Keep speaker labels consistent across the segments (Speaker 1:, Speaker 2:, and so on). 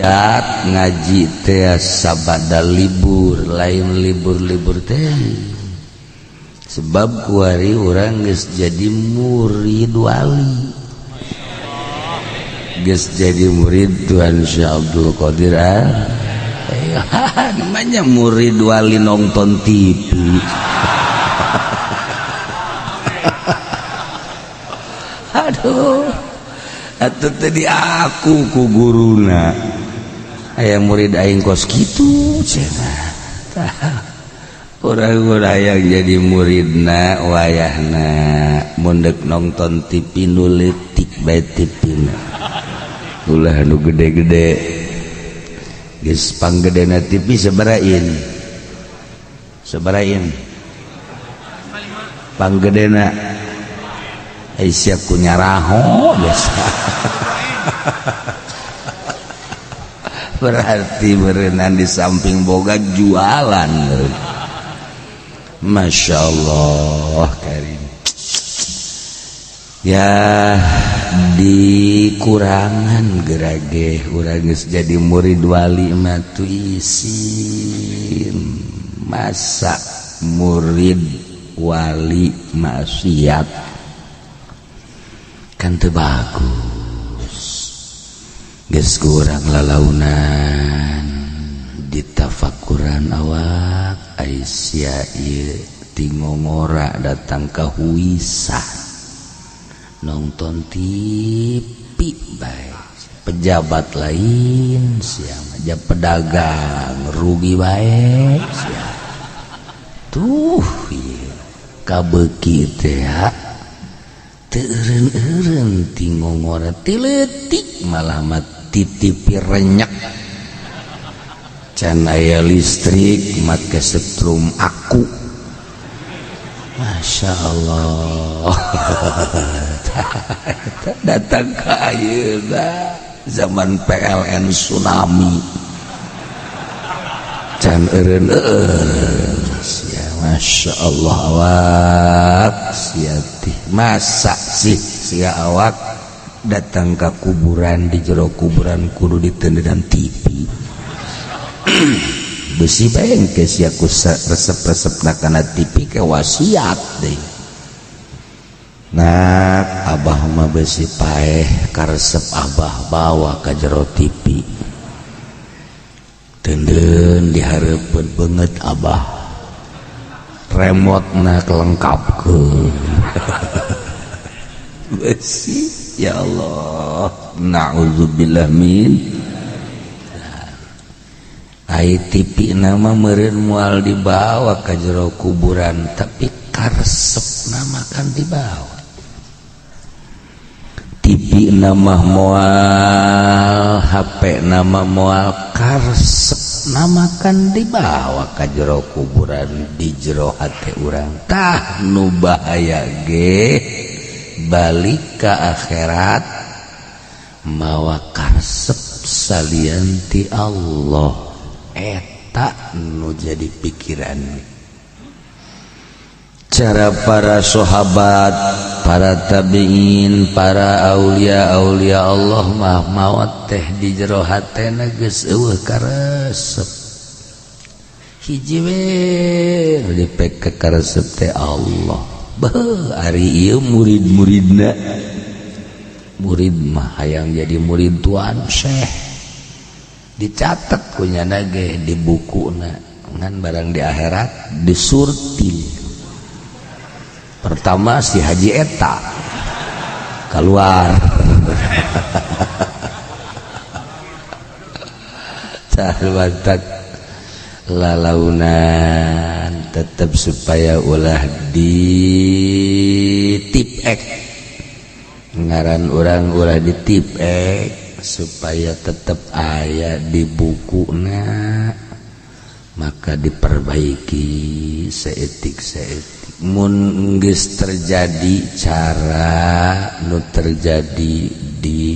Speaker 1: Giat ngaji teh sabada libur, lain libur-libur teh. Sebab kuari urang geus jadi murid wali. Geus jadi murid Tuhan Syekh Abdul Qadir. Namanya murid wali nonton TV. Aduh, atau tadi aku ku guruna aya murid aing kos kitu cenah. Urang-urang yang jadi muridna wayahna mun deuk nonton TV nu leutik bae TV na. Ulah nu gede-gede. Geus panggedena TV sabarain? Sabarain? Panggedena ai sia ku nyaraho biasa. Berarti berenang di samping boga jualan. Masya Allah karim. Ya dikurangan gerage urang geus jadi murid wali mah tu isin. Masa murid wali maksiat kan teu bagus. Geus kurang lalaunan ditafakuran awak Aisyah ieu tingongora datang ka Huisa nonton TV bae, pejabat lain siang aja pedagang rugi bae sia. Tuh ieu kabeuki teh teu eureun-eureun tingongora ti leutik malah mah titipi renyek can aya listrik make setrum aku. Masya Allah. Datang ke ayeuna zaman PLN tsunami can eureun-eureun sia. Masya Allah awak sia teh masa sih sia awak datang ke kuburan di jero kuburan kudu ditendedan TV besi bae sia ku resep-resep na kana TV ke wasiat deui. Nah abah mah besi paeh karesep abah bawa ka jero TV tenden dihareupeun beungeut abah remote na kelengkapkeun besi. Ya Allah, na'udzubillah min. Ai TV nama meureun moal dibawa ka jero kuburan tapi karesep nama kan dibawa. TV nama moal, HP nama moal, karesep nama kan dibawa ka jero kuburan di jero hate urang. Tah nu bahaya ge balik ka akhirat mawa karesep salian ti Allah. Eta nu jadi pikiran cara para sahabat, para tabiin, para aulia aulia Allah mah maot teh di jero hatena geus eueuh karesep hiji we dipek ka karesep teh Allah. Beuh ari ieu murid-muridna, murid mah hayang jadi murid Tuan Syekh dicatat kunyana ge di bukuna ngan barang di akhirat disurtil. Pertama si Haji eta keluar. Cah lalaunan tetap supaya ulah di tip ek ngaran orang ulah di tip ek supaya tetap aya di bukuna maka diperbaiki seetik-seetik. Mun geus terjadi cara nu terjadi di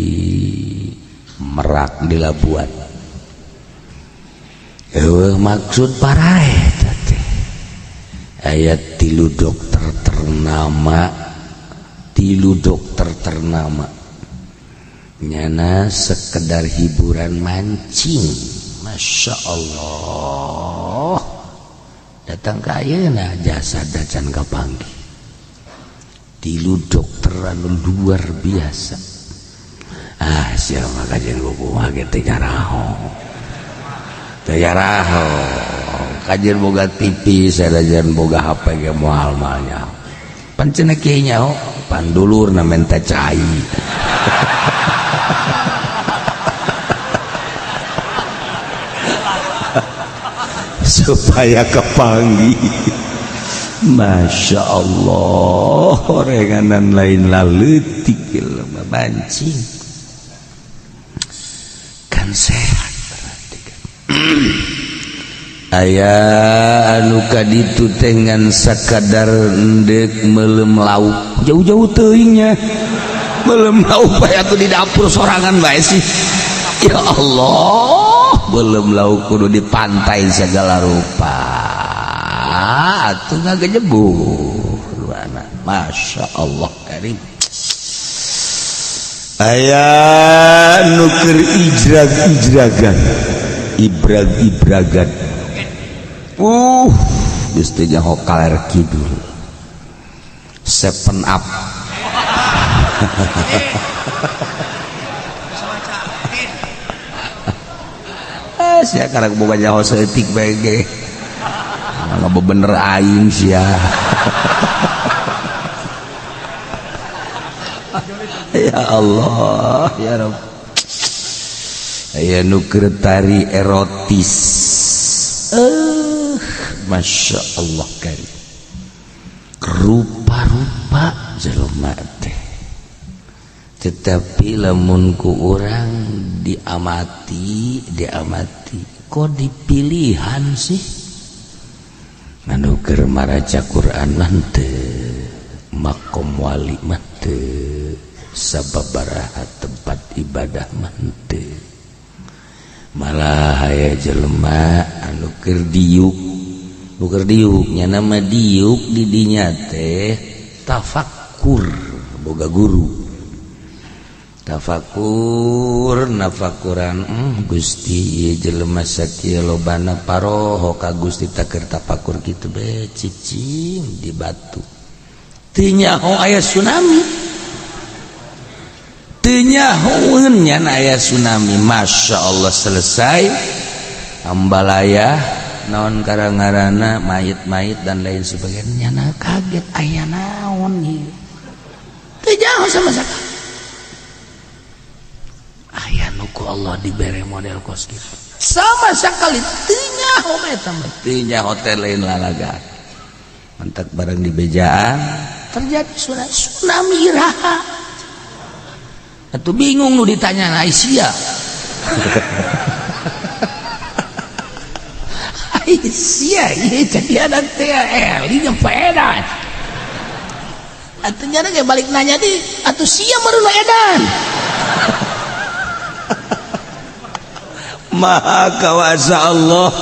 Speaker 1: Merak di Labuan eueuh maksud paraeh teh aya 3 dokter ternama, 3 dokter ternama Nyana sekedar hiburan mancing. Masya Allah. Datang ka ayeuna jasad can kapanggih. Tilu dokter anu luar biasa. Ah, sia mah kajian kumaha ge teu nyaraho. Teu nyaraho. Kajian boga TV, sanajan boga HP ge moal mah nyaho. Pan cenah kieu nyaho, pandulurna menta cai. Supaya kepanggih. Masya Allah, orenganan lain laletik jelema mancing kan sehat berarti kan. Aya anu kaditu teh ngan sakadar endek meuleum lauk jauh-jauh teuing nya meuleum lauk bae atuh di dapur sorangan bae sih. Ya Allah, belum lauk kudu di pantai segala rupa atuh ngagejebur. Masya Allah karim. Aya nu keur ijrag-ijragan, ibrag-ibragan. Geus teu nyaho kaler kidul. 7 up. Sia karek boga nyaho saeutik bae ge. Malah bener aing sia. Ya Allah, ya Rabb. Aya nu keur tari erotis. Masya Allah karim. Rupa-rupa jelema teh. Tetapi lamun ku urang diamati, kok dipilihan sih? Anu keur maraca Quran mah teu, makom wali mah teu, sababaraha tempat ibadah mah teu. Malah aya jelema anu keur diuk, nu keur diuk nya nama diuk di dinya teh tafakur, boga guru. Tafakur nafakuran, Gusti ieu jelema sakieu lobana paroho ka Gusti taker tafakur kitu be cicing di batu. Teu nyaho aya tsunami. Teu nyahoeun nya aya tsunami. Masya Allah selesai ambalaya naon karangarana mayit-mayit dan lain sebagainya. Nyana kaget aya naon ieu. Teu nyaho sama sekali. Aya nu ku Allah dibere model kos kitu. Sama sekali teu nyaho eta mah. Teu nyaho teh lain lalaga. Mantak barang di bejaan terjadi tsunami iraha. Atuh bingung nu ditanya Aisyah. Aisyah ieu jadi anak teh eli nyepedan. Atuh nyana ge balik nanya di atuh sia meureun edan. Maha kawasa Allah.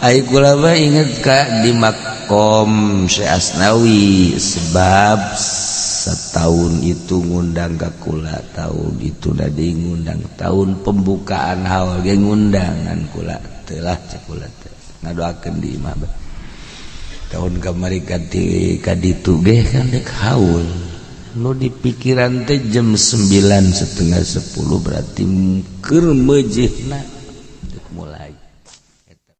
Speaker 1: Ai kula mah inget ka di makom Syekh Asnawi sebab setahun itu ngundang ka kula, tahun itu tadi ngundang, tahun pembukaan haul ge ngundangan kula teu lah cek kula teh ngadoakeun di imah. Tahun kamari ka ditu ge kan dek haul. Nu di pikiran teh jam 9:30 berarti keur meujeuhna dek mulai.